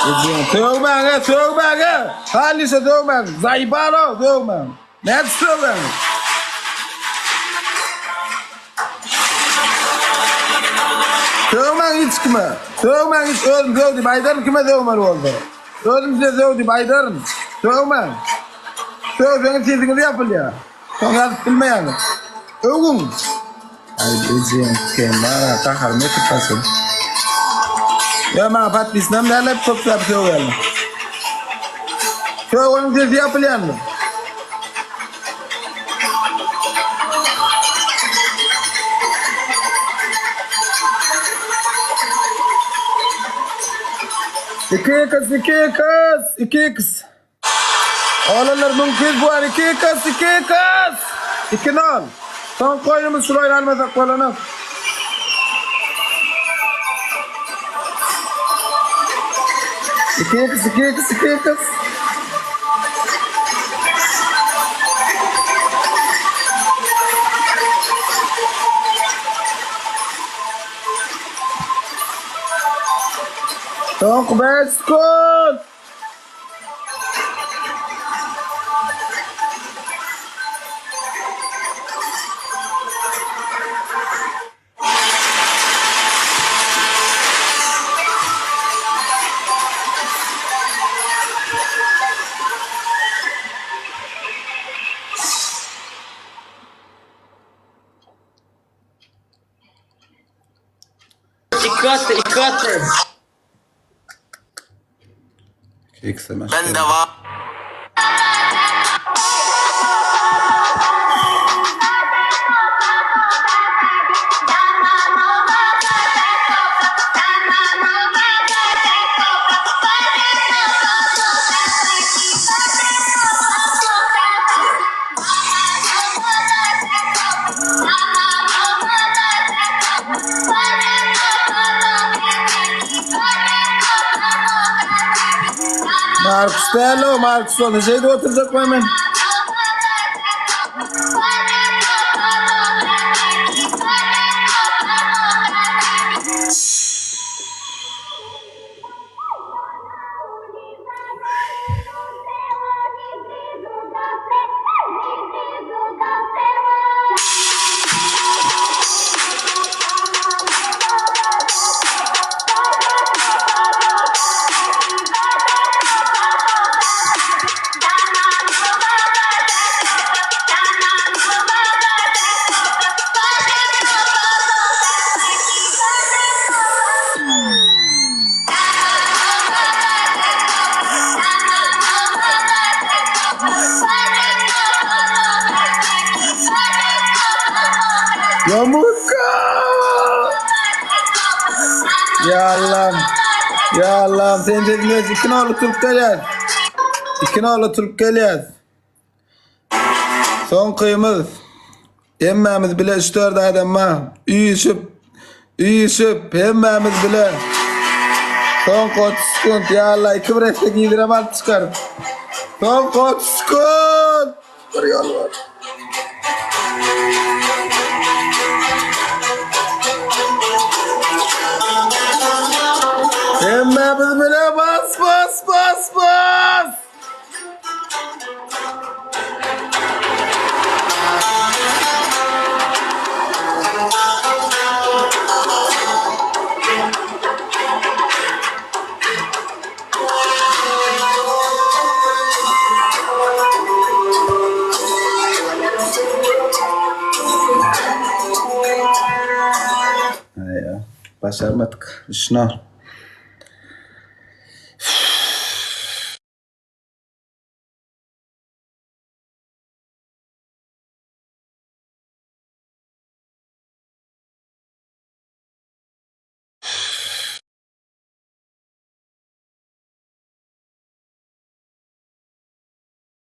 Sögmäň, sögmäň. Halise sögmäň. Zaýbalo sögmäň. Nädip sögmäň? Sögmäň hiç kime. Sögmäň hiç özüm sög diýip aýdaryn kime sögmeli bolsa. Özüm size sög diýip aýdaryn. Sögmäň. Sögseňiz sesiňiz ýapylýar. Soň ýazyp bilmeýäňiz. Öwüň. Aý ejeň sen bara gaharym ötüp başlady. Ýa maňa podpisnam däl köp zat sögýärler. Sögeniň sesi ýapylýandyr. 2x 2x 2x Oglanlar 1200 puan 2x 2x 2 0 Soňky oýnumyz şul oýny almasak bolanok. 2x 2x 2x Soňky 5 sekund. Iki atdy, iki atdy. Ben de var. Markus däl o, Markus ony şeýdip oturjak men. Yamurka! Ya Allah'ım. Ya Allah'ım sen dedin iki nolu Türk gelýär. Iki nolu Türk gelýär. Soňkymyz hemmämiz bile 3-4 adamma üýşüp üýşüp hemmämiz bile Soňky 30 sekunt ya Allah 2 bir etse giydirem alyp çykar. Soňky 30 sekunt. Bir ýol bar. Hemmämiz bile bas bas bas bas. Başarmadyk. Şuna.